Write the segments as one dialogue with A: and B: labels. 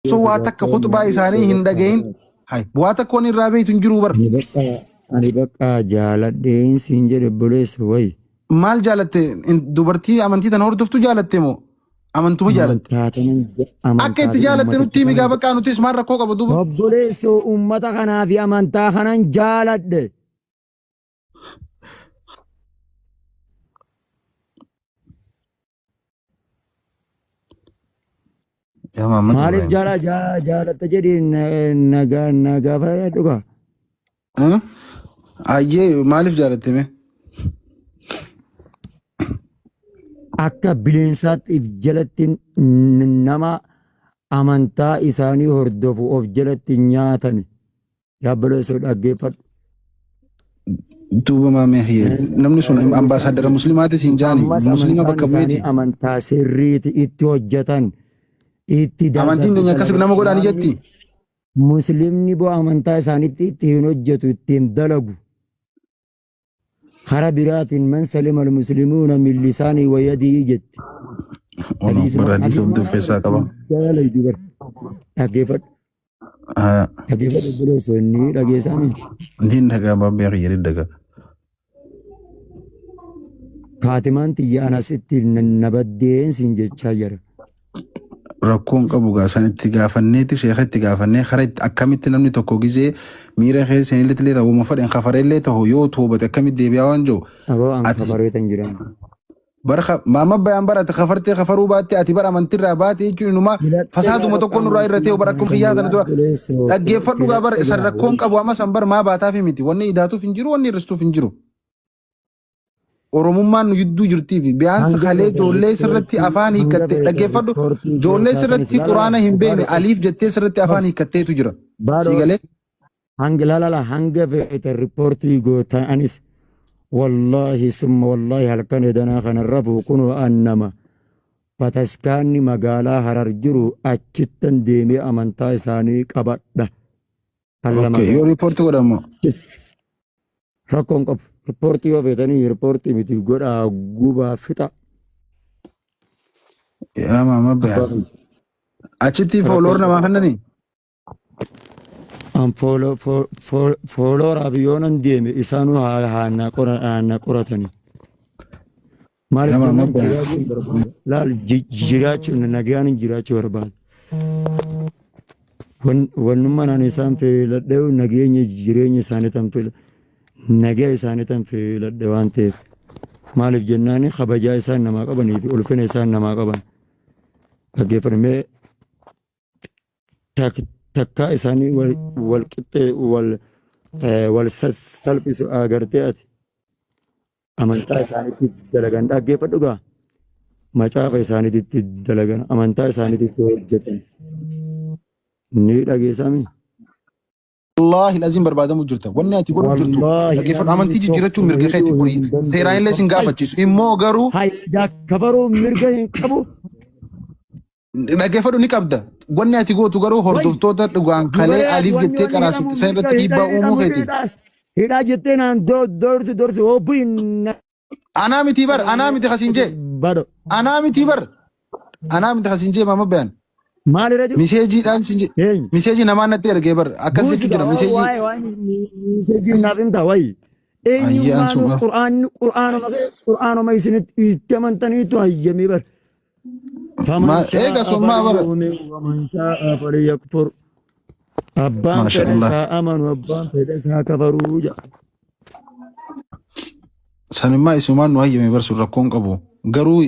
A: Osoo waa takka khuxbaa isaanii hin dhagahin hay waa takka wanni irraa beeytu hin jiru bar.
B: Ani bakka ani bakka jaaladheen siin jedhe obboleessa wayi.
A: Maal jaalatte? Dubartii amantii tana hordoftu jaalatte moo amantuma jaalatte?
B: Amantaa tanan
A: Akka
B: amantaa
A: itti
B: fi
A: jaalatte
B: ummaticha
A: nutti himi
B: kanan
A: gaa bakka nutis maal rakkoo qaba duuba.
B: obboleessoo ummata kanaa fi amantaa kanan jaaladhe.
A: Yaa Muhammad
B: Maaliif
A: Ibrahim.
B: jaala jaala jaalatta jedhee na na gaafadha dhugaa.
A: Eh? Ayyee maaliif jaalatte mee?
B: Akka bineensaatti if jalatti nama amantaa isaanii hordofu of jalatti nyaatan. Yaabboleessoo dhaggeeffadhu.
A: Duuba maamee hiyye. Namni sun ambaasaadara muslimaatis hin jaani.
B: Ammas
A: Muslima
B: amantaan
A: bakka
B: isaanii
A: bu'eeti.
B: amantaa sirriiti itti hojjetan itti
A: Amantiin
B: dalagu
A: teenya akkas
B: dalagan.
A: nama godhaani jetti.
B: Muslimni bu'aa amantaa isaaniitti itti hin hojjetu ittiin dalagu. Kara biraatiin man salima al-muslimuuna min lisaanii wa yadii jetti.
A: Ono
B: Hadiisuma
A: bara hadiisa
B: hadiisuma
A: hundi of keessaa qaba.
B: jaalaydu bar. Dhaggeeffadhu.
A: Ah,
B: Dhaggeeffadhu obboleessoo inni dhageessaami.
A: Niin dhagaa baabee kiyya ni dhagaa.
B: Kaatimaan tiyya anas itti na baddeen siin jechaa jira.
A: Rakkoon qabu gaa san itti gaafanneeti sheeka itti gaafannee karaa itti akkamitti namni tokko gizee miira keessa hin illee ta'u uma fedhan kafareellee ta'u yoo toobate akkamitti deebi'aa waan jiru
B: Aboo an
A: ati
B: kafareetan jira.
A: bara maama bayaan bara ati kafartee kafaruu baatte ati bara amantirraa baate jechuun inumaa
B: Filadhe gaa
A: fasaaduma
B: bakka
A: tokko nurraa irra
B: amantii
A: ta'e bara
B: kana
A: akkum
B: kan
A: kiyyaa tana dura
B: obboleessoo
A: dhaggeeffadhu gaa bara
B: filadhe
A: san
B: gaa
A: rakkoon
B: wayi.
A: qabu amma san bara maa baataafi miti wanni idaatuuf hin jiru wanni hir'istuuf hin jiru. Oromummaan nu jidduu jirtii fi biyaansi
B: Hanga
A: kalee
B: feete
A: ijoollee sirratti
B: riippoortii
A: afaan
B: hanga
A: hiikkatte
B: feete
A: dhaggeeffadhu
B: riippoortii
A: ijoollee
B: gootaatanis
A: sirratti
B: lala
A: quraana hin beekne
B: baadho
A: aliif jettee sirratti afaan
B: obs
A: hiikkatteetu jira.
B: baadho
A: Sii galee
B: obs hanga lalala hanga feete riippoortii gootanis wallaahi summa wallaahi halkan edanaa kana rafu kunoo annama bataskaanni magaalaa harar jiru achittan deemee amantaa isaanii qabadha. Alla
A: Okay, yoo
B: magaa.
A: riippoortii godhamu
B: Rakkoon qabu. Riippoortii yoo feetanii riippoortii miti godhaa gubaa fixa.
A: yaa maama
B: Abbaa
A: bayaan.
B: kiyya.
A: Achitti
B: Rakkoon
A: fooloor
B: qabu.
A: namaa kennanii?
B: An foolooraaf yoonan deeme isaanuu haa na qoratanii. Maaliif
A: Yaa maama
B: jennaan
A: bayaan.
B: jiraachuun barbaada. Laal jiraachuun nagaan jiraachuu barbaada. Wannummaan ani isaan filadhe nageenya jireenya isaanii tan fila nagaa isaanii tan filadhe waan ta'eef. Maaliif jennaan kabajaa isaan namaa qabanii fi ulfina isaan namaa qaban. Dhaggeeffamee takkaa isaanii wal qixxee wal wal salphisu agartee ati. Amantaa isaaniitti dalagan dhaggeeffadhu gaa. Macaafa isaaniitti dalagan amantaa isaaniitti hojjetan. Ni dhageessami.
A: Wallaahi laziin barbaadamu jirta. Wanni ati godhu jirtu
B: Wallaahi
A: dhaggeeffadhu.
B: namni
A: Amantii jijjiirrachuun
B: tokko
A: mirga keeti
B: hidhuu
A: kuni
B: hin danda'u.
A: seeraan illee sin gaafachiisu. Immoo garuu
B: Hayda kafaruu mirga hin qabu.
A: Dhaggeeffadhu ni qabda. Wanni ati gootu garuu
B: Way
A: hordoftoota dhugaan kalee
B: dubaree ati
A: aliif
B: wanni
A: jettee
B: wanni
A: qaraa
B: hidhamu
A: sitti san
B: mirga
A: irratti
B: hidha
A: dhiibbaa uumuu
B: hidhamu
A: keeti.
B: hidha hidhaa jettee naan dorsi dorsi hobbii
A: Anaa miti bar, anaa miti kasiin jee.
B: bado.
A: Anaa miti bar. Anaa miti kasiin jee maama bayan.
B: Maal irra jiru?
A: Miseejiidhaan siin jee.
B: Eenyu?
A: Miseejii namaa natti ergee bar. Akkas
B: Buusi
A: jechuu jira
B: gaa
A: miseejii.
B: waa'ee waa'ee miseejiin naaf himta wayi.
A: Ayyee an
B: Eenyummaanuu
A: suma.
B: qur'aanni qur'aanuma qur'aanuma isinitti itti amantaniitu hayyamee bar. Faman
A: Ma eega
B: shaa'a
A: sun maa bara.
B: falyu'min waman shaa'a falyakfur. Abbaan
A: Maasha
B: fedha
A: Allah.
B: isaa amanu abbaan fedha isaa kafaruu jedha.
A: Sanummaa isumaan nu hayyame bar sun rakkoon qabu. Garuu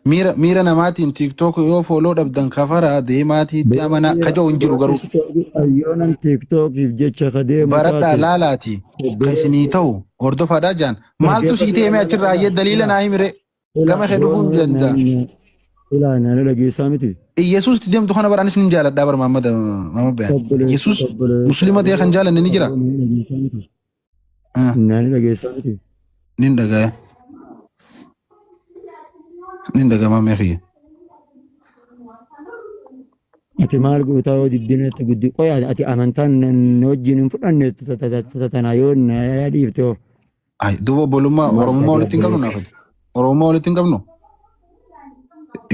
A: miira miira namaatiin TikTok yoo fooloo dhabdan kafaraa deemaatiitti amanaa
B: Miira
A: kaja'u hin jiru
B: yoo
A: garuu.
B: tiktookii ayyoonan tiktookiif jecha ka deemu
A: Baradhaa
B: taate
A: laalaati ka
B: obboleessi
A: isinii ta'u hordofaadhaa jaan. Maaltu sii
B: dhaggeeffadhu
A: ta'e mee
B: ilaa
A: achirraa
B: ilaa
A: hayyee daliila
B: ilaa
A: naa himire
B: ilaa
A: gama kee
B: yoo
A: dhufuun danda'a.
B: ilaa nani dhageessaa miti.
A: Iyyasuus itti deemtu kana bara anis nin jaaladhaa bara Muhammad Muhammad Bayaan.
B: Obboleessi
A: Iyyasuus
B: obboleessi
A: muslima ta'e kan jaalanne ni jira.
B: nani dhageessaa miti.
A: Ah,
B: Nani dhageessaa miti.
A: Nin dhagaya. Nin dhagaya maamee kiyya.
B: Ati maal gootaa yoo diddinatti guddi qoya ati amantaan na wajjin hin fudhanne tanaa yoo na dhiifte hoo.
A: Ay, duuba obbolummaa
B: Maal
A: Oromummaa
B: taate
A: walitti hin qabnu
B: obboleessa?
A: naafati. Oromummaa walitti hin qabnu.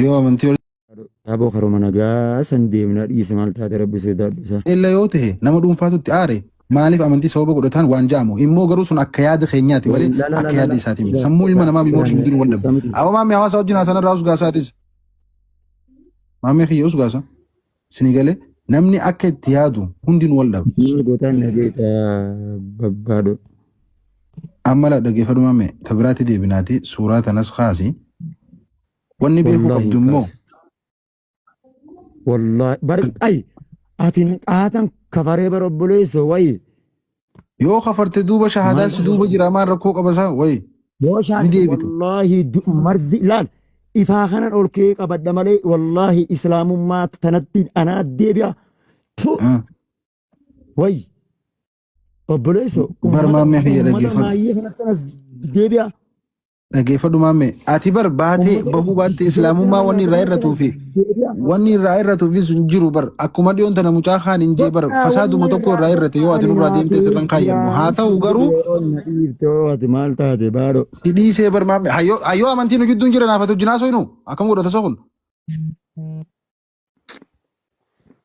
A: Yoo amantii walitti
B: Aboo karuma nagaa san deemna dhiisi maal taate rabbi sodaadhu isaa.
A: Illa yoo ta'e nama dhuunfaatu itti aare maaliif amantii sababa godhataan waan ja'amu immoo garuu sun akka yaada keenyaati malee
B: La la la
A: akka
B: la
A: yaada
B: la.
A: isaati miti. Sammuu ilma namaa bimoota hundinuu wal dhabu. Aboo maammee hawaasa wajjin haasaan irraa usgaasaatis. Maammee kiyya usgaasa. Sini galee namni akka itti yaadu hundinuu wal dhaba.
B: Maal gootaan nageeta babbaadho.
A: Amma la dhaggeeffadhu maammee ta biraatti deebinaati suuraa tanas kaasi. Wanni beekuu
B: Wallaahi
A: qabdu
B: hin
A: immoo
B: kaase. Wallaahi bar ay ati qaatan kafaree bar obboleessoo wayi.
A: Yoo kafarte duuba shahaadaan
B: Maal
A: si duuba jira maal rakkoo qaba isaa wayi
B: Yoo
A: ni
B: shaakki
A: deebita.
B: wallaahi marzi laal ifaa kanan ol kee qabadha malee wallaahi islaamummaa tanatti anaa deebi'a. Tu
A: Ah.
B: wayi obboleessoo
A: Bar
B: ummata
A: maammee kiyya
B: ummata
A: dhaggeeffadhu.
B: maayyee kanatti anas deebi'a.
A: Dhaggeeffadhu maammee. Ati bar baatee
B: Ummata
A: bahuu baatte islaamummaa wanni irraa irratuu fi
B: deebi'a.
A: wanni irraa irratuu fi sun jiru bar akkuma dhiyoon tana mucaa kaan hin jee bar
B: Bakka
A: fasaaduma
B: wanni
A: tokko
B: irraa
A: irraa irrate yoo
B: bakka
A: ati
B: ani
A: nurraa deemtee
B: naafee
A: sirran kaayyannu haa
B: jiraan
A: ta'u
B: siin
A: garuu
B: jedhe yeroo na dhiiftoo ati maal taate baadho.
A: si dhiisee bar maammee hayyoo hayyoo amantii nu jidduun jira naafatu jinaa soynu akkam godhata sokun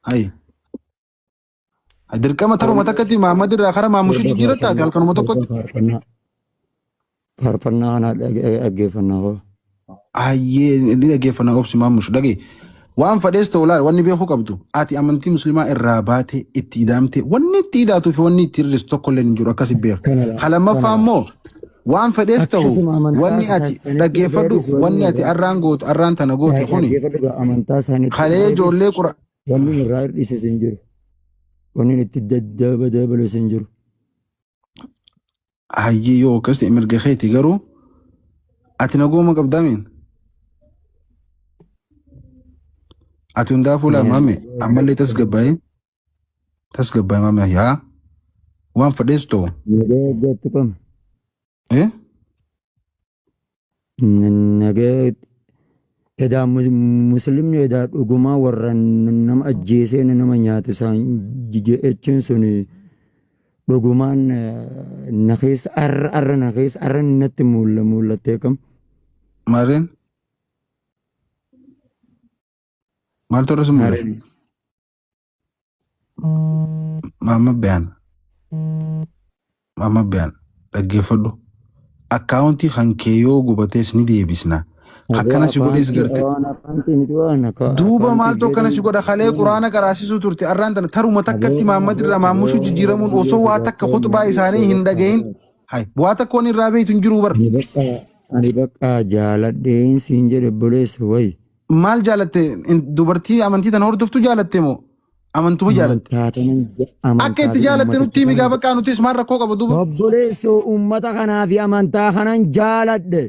A: hay Dirqama taruma takkatti Mahammad irraa kara Maammushii
B: Sirba
A: jijjiiratta ati
B: faarfannaa
A: halkanuma
B: sirba
A: tokkotti.
B: faarfannaa faarfannaa kana dhaggeeffannaa hoo.
A: Ayyee ni dhaggeeffanna obsi Maammush dhagee. Waan fadhees ta'u laal wanni beekuu qabdu ati amantii musliimaa irraa baate itti idaamte wanni itti idaatuu fi wanni itti hir'isu tokko illee hin jiru akkasi beeku.
B: Kana laa
A: Ka lammaffaa
B: kana laa.
A: immoo waan fedhees ta'u
B: Akkasuma amantaa
A: wanni ati
B: isaanitti
A: dhaggeeffadhu
B: dhufeetis wanni
A: wanni ati
B: irraa
A: arraan gootu arraan tana goote kuni
B: dhaggeeffadhu gaa amantaa isaanitti
A: kalee
B: dhufeetis
A: ijoollee qura
B: wanni irraa hir'ises hin jiru. Wanni itti daddaba dabalus hin jiru.
A: Hayyee yoo akkas ta'e mirga keeti garuu ati nagooma qabdaamiin ati hundaafuu laa maame ammallee tasgabbaa'ee tasgabbaa'ee maame yaa waan fedhees ta'u
B: Nagaa eeggattu qabna.
A: eh?
B: Nagaa edaa muslimni edaa dhugumaa warra nama ajjeesee nama nyaatu isaan jechuun sun dhugumaan na keessa arra arra na keessa arra natti mul'attee kam.
A: Maarreen maaltu irra si mul'ata? Maamma Biyaan Maamma Biyaan dhaggeeffadhu. Akkaawuntii kan kee yoo gubatees ni deebisna. Akkana si godhees garte. Duuba maaltu akkana si godha kalee quraana qaraasisuu turte arraan tana taruma takkatti Maammad irraa maammushuu jijjiiramuun osoo waa takka khutbaa isaanii hin dhagahin. Hay waa takka wanni irraa beektu hin jiru bar.
B: Ani bakka jaaladheen siin jedhe obboleessa wayi.
A: Maal jaalatte? Dubartii amantii tana hordoftu jaalatte moo amantuma jaalatte?
B: Amantaa tanan
A: Akka
B: amantaa
A: itti
B: fi
A: jaalatte
B: uummaticha
A: nutti himi
B: kana
A: gaafa qaanutis maal rakkoo qaba duuba?
B: obboleessoo uummata kanaa fi amantaa kanan jaaladhe.